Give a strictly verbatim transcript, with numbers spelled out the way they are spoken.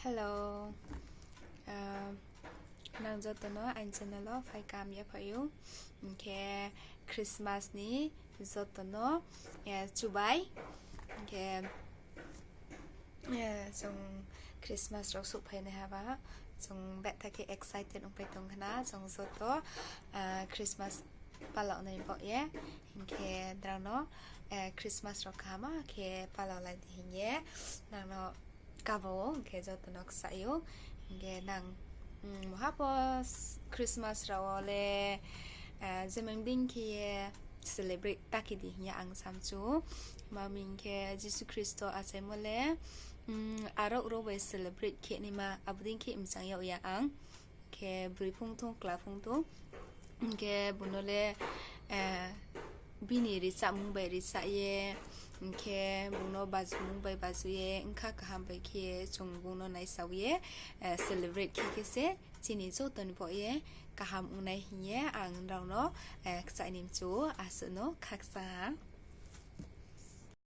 Hello. Nang joto no aini channel wo phai kaham yaphaih ou. Hing khe Christmas ni joto no chubai. Hing khe chung Christmas rao souhphai nai ha ba, chung behtha khe excited ongpai tong khna chung joto Christmas palau nai baoh ye. Hing khe nrao no Christmas rao kaham khe palau lai di hing ye nang no kabo hing khe joto no kchaih ou. Hing khe nang mungha pho Christmas rao wo le jemon dei khe ye celebrate ta khe di hing ye ang samchu. Tma hing khe Jisu Khristo achaimo le arok rao bai celebrate khe naima abo dei khe mchang yag ya ang. Khe broi phung thung, kla phung thung, hing khe bung no le bini richahmung bai richah ye, hing khe bung no bajumung bai baju ye, bkha kaham bai khe chung bung no naisao ye celebrate khe khe se chini joto ni baoh ye kaham ong nai hing ye ang nrao no kchaih ni mchu ou, asuh no khakchang ha.